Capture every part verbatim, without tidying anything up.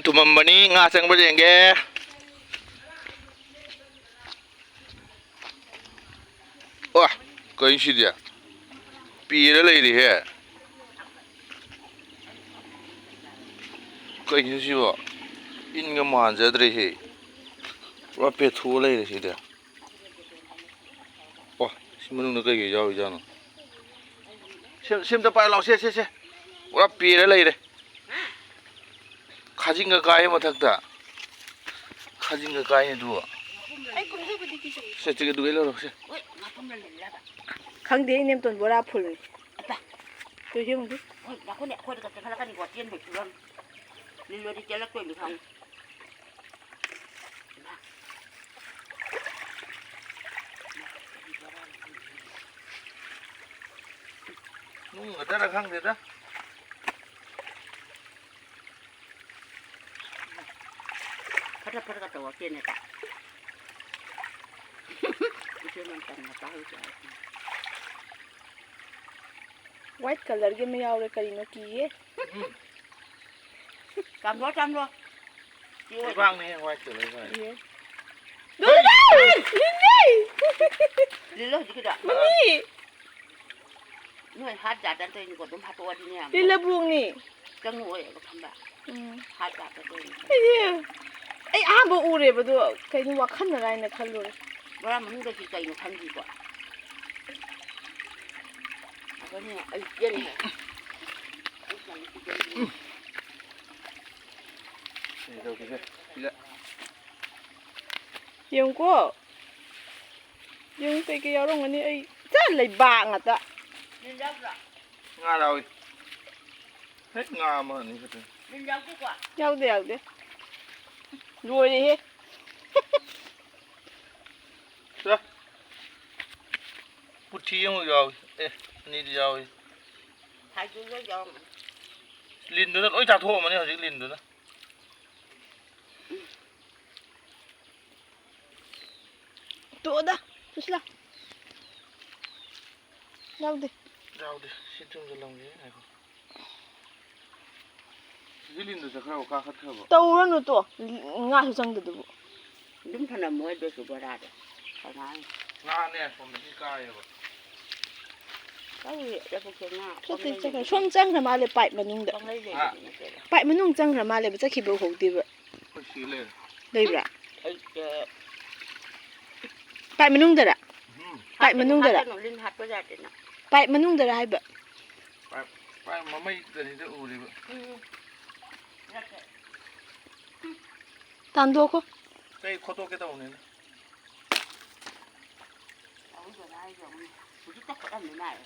ꯊꯨꯝꯃꯝꯕꯅꯤ, ꯉꯥ ꯆꯪꯕ꯭ꯔꯥ ꯌꯦꯡꯒꯦ꯫ ꯋꯥ, ꯀꯩꯅꯣ ꯁꯤꯗꯤ? ꯄꯦꯔ ꯂꯩꯔꯦꯍꯦ꯫ ꯀꯩꯅꯣ ꯁꯤꯕꯣ? ꯏꯟꯒ ꯃꯥꯟꯖꯗ꯭ꯔꯦꯍꯦ꯫ ꯄꯨꯔꯥ ꯄꯦꯊꯣꯛꯑ ꯂꯩꯔꯦ ꯁꯤꯗꯤ꯫ ꯑꯣ, ꯁꯤ ꯃꯅꯨꯡꯗ ꯀꯩꯀꯩ ꯌꯥꯎꯔꯤꯖꯥꯠꯅꯣ? ꯁꯦꯝ-, ꯁꯦꯝꯗ ꯄꯥꯏꯔ ꯂꯥꯎ꯫ ꯁꯦ, ꯁꯦ, ꯁꯦ꯫ ꯄꯨꯔꯥ ꯄꯦꯔ ꯂꯩꯔꯦ꯫ ꯈꯥꯖꯤꯡꯒ ꯀꯥꯏ ꯃꯊꯛꯇ꯫ ꯈꯥꯖꯤꯡꯒ ꯀꯥꯏꯅꯦ ꯑꯗꯨ꯫ ꯑꯩ ꯀꯨꯝꯖꯕꯗꯤ ꯀꯤꯖꯩ꯫ ꯁꯦ, ꯆꯤꯛ ꯑꯗꯨꯒꯩ ꯂꯧꯔꯣ, ꯁꯦ꯫ ꯍꯣꯏ, ꯉꯥꯄ꯭ꯔꯨꯝꯅ ꯂꯤꯜꯂꯕ꯫ ꯈꯪꯗꯦ, ꯏꯅꯦꯝꯇꯣꯟ ꯕꯣꯔꯥ ꯐꯨꯜꯅꯤ꯫ ꯑꯠꯇ꯫ ꯇꯨ ꯌꯦꯡꯉꯨꯗꯨ꯫ ꯍꯣꯏ, ꯅꯈꯣꯏꯅꯦ ꯑꯩꯈꯣꯏꯗꯒ ꯆꯦꯟꯈꯠꯂꯛꯀꯅꯤꯀꯣ, ꯆꯦꯟꯕꯩ ꯐꯤꯕꯝ꯫ ꯂꯤꯜꯂꯗꯤ ꯆꯦꯜꯂꯛꯇꯣꯏꯅꯤ ꯈꯪꯉꯤ꯫ ꯅꯨꯡꯒꯗꯔ ꯈꯪꯗꯦꯗ꯫ ꯐꯠ ꯐꯠ ꯐꯠ ꯇꯧꯔꯛꯇꯦꯅꯦ꯫ ꯏꯆꯦ ꯃꯟꯇꯟꯒ ꯆꯥꯍꯧꯁꯦ ꯍꯥꯏꯁꯤꯅꯦ꯫ White colourꯒꯤ ꯑꯃ ꯌꯥꯎꯔꯦ, ꯀꯔꯤꯅꯣ ꯀꯤꯌꯦ꯫ ꯎꯝ꯫ ꯆꯥꯝꯊꯣꯛ, ꯆꯥꯝꯊꯣꯛ꯫ ꯂꯩꯕꯥꯛꯅꯦ, white colour ꯍꯥꯏ꯫ ꯏꯌꯦ꯫ ꯂꯣꯏꯔꯦ! ꯂꯤꯟꯅꯦ! ꯂꯤꯜꯂꯣ ꯍꯧꯖꯤꯛꯀꯤꯗꯣ꯫ ꯃꯃꯤ! ꯅꯣꯏ ꯍꯥꯠ ꯌꯥꯗꯅ ꯇꯧꯔꯤꯅꯤꯀꯣ, ꯑꯗꯨꯝ ꯍꯥꯠꯇꯣꯛꯑꯗꯤꯅꯦ꯫ ꯂꯤꯜꯂꯕꯣꯡꯅꯤ꯫ ꯆꯪꯉꯛꯑꯣꯏꯕ ꯈꯪꯕ꯭ꯔꯥ? ꯎꯝ꯫ ꯍꯥꯠ ꯌꯥꯗꯅ ꯇꯧꯔꯤꯅꯤ꯫ ꯑꯩꯗꯤ, ꯑꯩ ꯑꯍꯥꯟꯕ ꯎꯔꯦꯕ ꯑꯗꯣ, ꯀꯩꯅꯣ ꯋꯥꯈꯜꯅꯔ ꯍꯥꯏꯅ ꯈꯜꯂꯨꯔꯦ꯫ ꯕꯣꯔꯥ ꯃꯅꯨꯡꯗ ꯁꯤ ꯀꯩꯅꯣ ꯈꯪꯗꯦꯀꯣ꯫ ꯑꯗꯨꯅꯦ ꯑꯩ ꯆꯦꯟꯈ꯭ꯔꯦ꯫ ꯑꯩ ꯆꯪꯉꯛꯈꯤꯒꯦ꯫ ꯁꯤ ꯇꯧꯈꯤꯁꯦ꯫ ꯁꯤꯗ꯫ ꯌꯦꯡꯉꯨꯀꯣ꯫ ꯌꯦꯡꯉꯨ ꯀꯩꯀꯩ ꯌꯥꯎꯔꯝꯒꯅꯤ꯫ ꯑꯩ ꯆꯥ ꯂꯩꯕꯥꯛ ꯉꯥꯛꯇ꯫ ꯂꯤꯟ ꯌꯥꯎꯗ꯭ꯔꯣ? ꯉꯥ ꯌꯥꯎꯏ꯫ ꯍꯦꯛ ꯉꯥ ꯑꯃ ꯑꯅꯤ ꯈꯛꯇꯅꯤ꯫ ꯂꯤꯟ ꯌꯥꯎꯗꯦꯀꯣ? ꯌꯥꯎꯗꯦ, ꯌꯥꯎꯗꯦ꯫ ꯂꯣꯏꯔꯦꯍꯦ꯫ ꯆꯥ꯫ ꯄꯨꯊꯤ ꯑꯃ ꯌꯥꯎꯏ꯫ ꯑꯦ, ꯑꯅꯤꯗꯤ ꯌꯥꯎꯏ꯫ ꯐꯥꯏꯖꯨ ꯂꯣꯏ ꯌꯥꯎꯔꯝꯃꯅꯤ꯫ ꯂꯤꯟꯗꯨꯅ ꯂꯣꯏ ꯆꯥꯊꯣꯛꯑꯝꯃꯅꯤ ꯍꯧꯖꯤꯛ ꯂꯤꯟꯗꯨꯅ꯫ ꯇꯣꯛꯑꯣꯗ, ꯁꯨꯁꯤꯂꯥ꯫ ꯌꯥꯎꯗꯦ꯫ ꯌꯥꯎꯗꯦ꯫ ꯁꯤ ꯊꯨꯝꯖꯤꯜꯂꯝꯒꯦ꯫ ꯉꯥꯏꯈꯣ꯫ ꯖꯤꯂꯤꯟꯗ ꯆꯠꯈ꯭ꯔꯕ, ꯀꯥꯈꯠꯈ꯭ꯔꯕ? ꯇꯧꯔꯅꯨ ꯇꯣ꯫ ꯉꯥꯁꯨ ꯆꯪꯗꯗꯨꯕꯨ꯫ ꯑꯗꯨꯝ ꯊꯅꯝꯃꯣ ꯑꯗꯨꯁꯨ ꯕꯣꯔꯥꯗ꯫ ꯀꯃꯥꯏ? ꯉꯥꯅꯦ, ꯁꯣꯝꯗꯒꯤ ꯀꯥꯏꯌꯦꯕ꯫ ꯀꯔꯤ ꯂꯧꯕꯨꯛꯇ ꯉꯥ ꯆꯠꯇꯦ, ꯄꯪꯂꯩ ꯆꯠꯈ꯭ꯔꯦ꯫ ꯂꯩꯕꯅꯤ꯫ ꯁꯣꯝ ꯆꯪꯈ꯭ꯔ ꯃꯥꯜꯂꯦ, ꯄꯥꯏꯞ ꯃꯅꯨꯡꯗ꯫ ꯄꯪꯂꯩ ꯍꯥ? ꯂꯩꯕꯅꯤ ꯅꯠꯇꯦꯗ꯫ ꯄꯥꯏꯞ ꯃꯅꯨꯡ ꯆꯪꯈ꯭ꯔ ꯃꯥꯜꯂꯦꯕ, ꯆꯠꯈꯤꯕ ꯎꯍꯧꯗꯦꯕ꯫ ꯑꯩꯈꯣꯏ ꯁꯤ ꯂꯩꯔꯦ꯫ ꯂꯩꯕ꯭ꯔꯥ? ꯑꯩ, ꯑ, ꯄꯥꯏꯞ ꯃꯅꯨꯡꯗꯔ? ꯎꯝ꯫ ꯄꯥꯏꯞ ꯃꯅꯨꯡꯗꯔ? ꯍꯥꯞꯀꯅꯨ, ꯂꯤꯟ ꯍꯥꯠꯄ ꯌꯥꯗꯦ ꯅꯪ꯫ ꯄꯥꯏꯞ ꯃꯅꯨꯡꯗꯔ ꯍꯥꯏꯕ? ꯄꯥꯏꯞ, ꯄꯥꯏꯞ ꯃꯃꯩꯗꯅꯤꯗ ꯎꯔꯤꯕ꯫ ꯎꯝ꯫ ꯇꯥꯟꯊꯣꯛꯈꯣ꯫ ꯑꯩ ꯈꯣꯠꯇꯣꯛꯀꯦ ꯇꯧꯕꯅꯤꯗ꯫ ꯑꯍꯨꯝꯗꯣ ꯍꯥꯏꯗꯣ ꯑꯃꯨꯛ ꯍꯧꯖꯤꯛꯇ ꯈꯣꯠꯂꯝꯃꯤ ꯃꯥꯜꯂꯦ꯫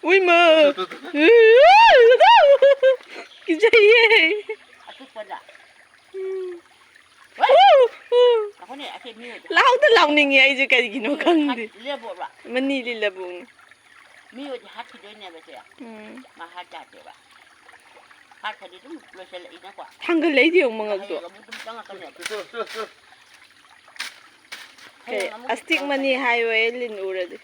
ꯎꯏꯃ! ꯇꯨ, ꯇꯨ, ꯇꯨ, ꯇꯨ꯫ ꯀꯤꯖꯩꯌꯦ꯫ ꯑꯄꯤꯛꯄꯗ꯫ ꯎꯝ꯫ ꯍꯣꯏ꯫ ꯎ, ꯎ꯫ ꯑꯩꯈꯣꯏꯅꯦ, ꯑꯁꯤ ꯃꯤ ꯑꯣꯏꯗꯤ ꯂꯥꯎꯗ ꯂꯥꯎꯅꯤꯡꯉꯦ ꯑꯩꯁꯦ, ꯀꯩꯒꯤꯅꯣ ꯃꯤ ꯑꯣꯏꯗꯤ ꯈꯪꯗꯦ꯫ ꯍꯥꯠ-, ꯂꯦꯞꯄꯣꯕ꯫ ꯃꯅꯤ ꯂꯤꯂꯕꯨꯡ꯫ ꯃꯤ ꯑꯣꯏꯗꯤ ꯍꯥꯠꯈꯤꯗꯣꯏꯅꯦꯕ ꯁꯦ꯫ ꯎꯝ꯫ ꯃꯥ ꯍꯥꯠ ꯌꯥꯗꯦꯕ꯫ ꯍꯥꯠꯈ꯭ꯔꯗꯤ ꯑꯗꯨꯝ ꯂꯣꯏꯁꯤꯜꯂꯛꯏꯅꯀꯣ꯫ ꯊꯥꯡꯒꯠꯂꯛꯏꯗꯤ ꯌꯦꯡꯉꯨ ꯃꯉꯛꯇꯣ꯫ ꯍꯌꯦꯡ ꯑꯃꯨꯛ ꯑꯗꯨꯝ ꯆꯪꯉꯛꯀꯅꯦꯕ꯫ ꯀꯩ, ꯍꯌꯦꯡ ꯑꯃꯨꯛ ꯑꯁꯇꯤꯛ ꯃꯅꯤ ꯆꯪꯉꯛꯀꯅꯦꯕ꯫ ꯍꯥꯏꯌꯣꯌꯦ, ꯂꯤꯟ ꯎꯔꯗꯤ꯫